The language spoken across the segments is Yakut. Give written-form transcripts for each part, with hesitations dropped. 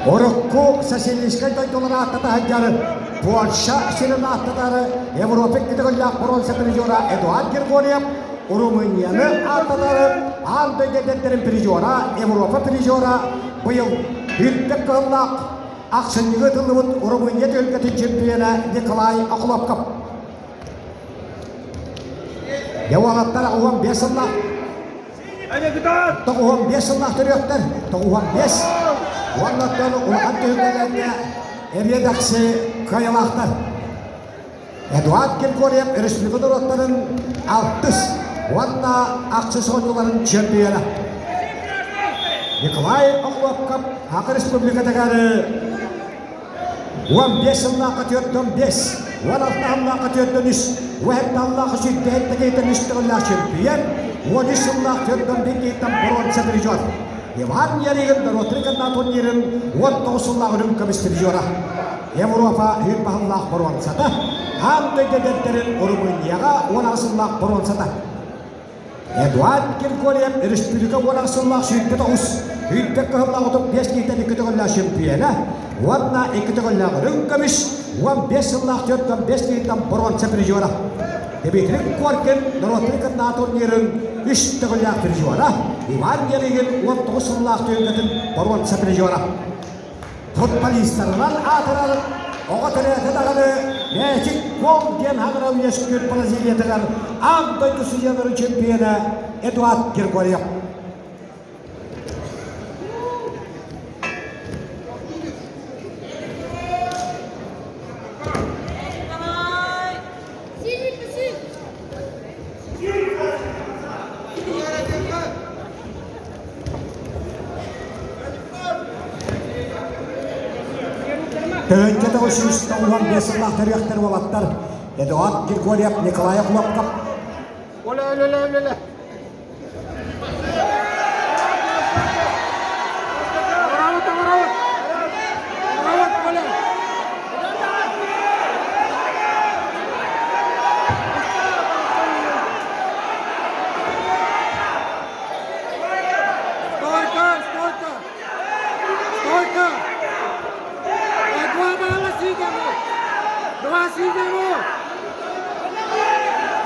Урукку социалистическай дойдулар ааттата сылдьар Польша сирин ааттатары Европа икки боруонса призера Эдуард Григорьев, Румынияны ааттатары аан дойду эдэрдэрин призера, Европа призера быйыл үрдүк кыһыллаах ахсынньыга ыытыллыбыт Румыния түһүлгэтин чемпиона Николай Охлопков. Дьэ уолаттар 15 сыллаах 95 сыллаах төрүөхтэр, 95 уоннаттан улахан түһүлгэлэргэ эриэ-дэхси кыайылаахтар. Эдуард Григорьев республика норуоттарын алтыс уонна ахсыс оонньууларын чемпиона. Николай Охлопков Саха Республикатыгар 15 сыллаахха 45, 16 сыллаахха 43, 17 сыллаахха 27 үс төгүллээх чемпион, 13 сыллаах 41 киһиттэн боруонса призер. Иван Ярыгин норуоттарын кытта турнирын 19 сыллаах үрүҥ көмүс призера. Европа үһүн баһыллаах боруонсата, аан дойду эдэрдэрин Румынияҕа 18 сыллаах боруонсата. Эдуард Григорьев республика 10 сыллаах 29, үрдүк кыһыллаах 35 киһиттэн икки төгүллээх чемпиона уонна икки төгүллээх үрүҥ көмүс, 15 сыллаах 45 киһиттэн боруонса призера. Дмитрий Коркин норуоттарын кытта турнирын үс төгүллээх призера, Иван Ярыгин 19 сыллаах түһүлгэтин боруонса призера. Футболистарынан аатырар оҕо төрөөтө даҕаны мээчик гол диэн хаҥырал үөскүүр Бразилиятыгар аан дойду судьяларын чемпиона Эдуард Григорьев. Тыһыынча 995 сыллаах төрүөхтэр уолаттар Эдуард Григорьев, Николай Охлопков. Оля, оля, оля, оля. Стойка, стойка! Стойка! Два балла сидему! Два сидему!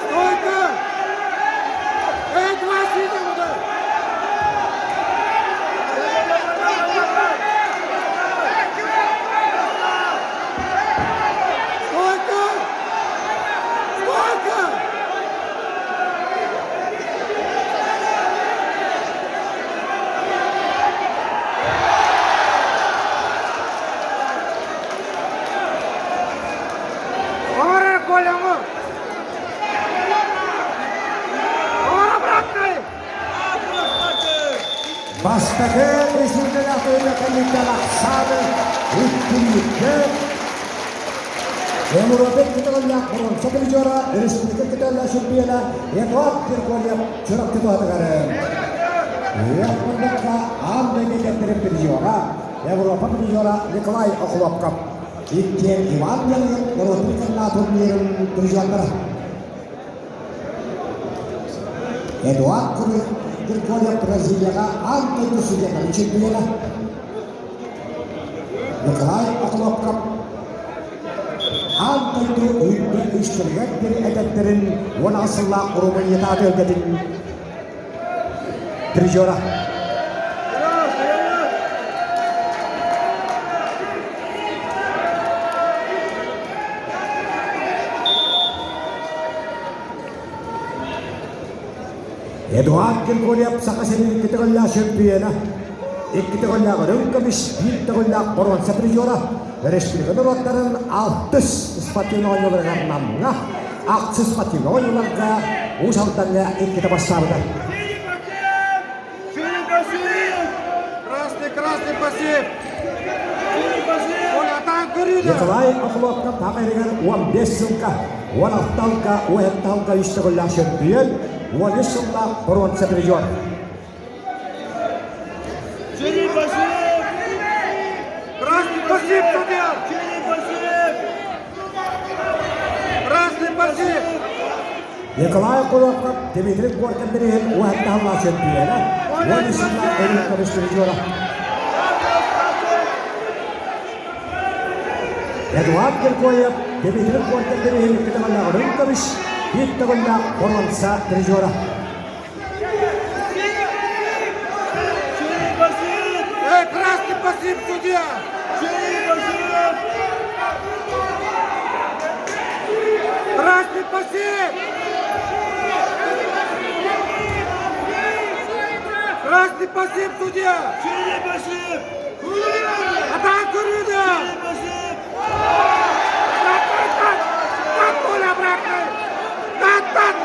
Стойка! Эй, два сидему, да! Стойка! Стойка! Оҥорор Коля, оҥор! Оҥор обратный! Бастакы республикалаах тойоно кэнниттэн ахсааны үттүннүккэ Европа кыталлаах боруонса призера, республика кыталлаах чемпиона Эдуард Григорьев Чурапчы туһатыгар. Үөх аан дойду кэннэрин призера, Европа призера Николай Охлопков. Иккиэн Иван Ялыгин норуотун кытта турнирын призердара. Эдуард Григорьев Бразилияҕа аан дойду судьяларын чемпиона. Николай Охлопков аан дойду үрдүк үстэригэр диэри эдэрдэрин 16 сыллаах Румынията түөлбэтин призера. Эдуард Григорьев Саха сирин икки төгүллээх чемпиона, икки төгүллээх үрүҥ көмүс, биир төгүллээх боруонса призера, республика норуоттарын алтыс спортивнай оонньууларыгар Намҥа, ахсыс спортивнай оонньууларга Уус Алдаҥҥа иккитэ бастаабыта. Красный, красный пассив! Николай Охлопков Саха сиригэр 15 сылга, 16 сылга, 17 сылга үс төгүллээх чемпион, 13 сыллаах боруонса призер. Красный пассив, судья! Красный пассив! Николай Кулаков, Дмитрий Горкин бириһин 17 сыллаах чемпиона, 13 сыллаах өрүү көмүс призера. Эдуард Киркоев Дмитрий Коркин бирииһин икки төгүллээх үрүҥ көмүс, биир төгүллээх боруонса призера. Эй, красный пассив, судья! Красный пассив! Красный пассив, судья! Атака көрүдэ! Тат, тат, тат! Тат, Коля, обратно! Тат, тат!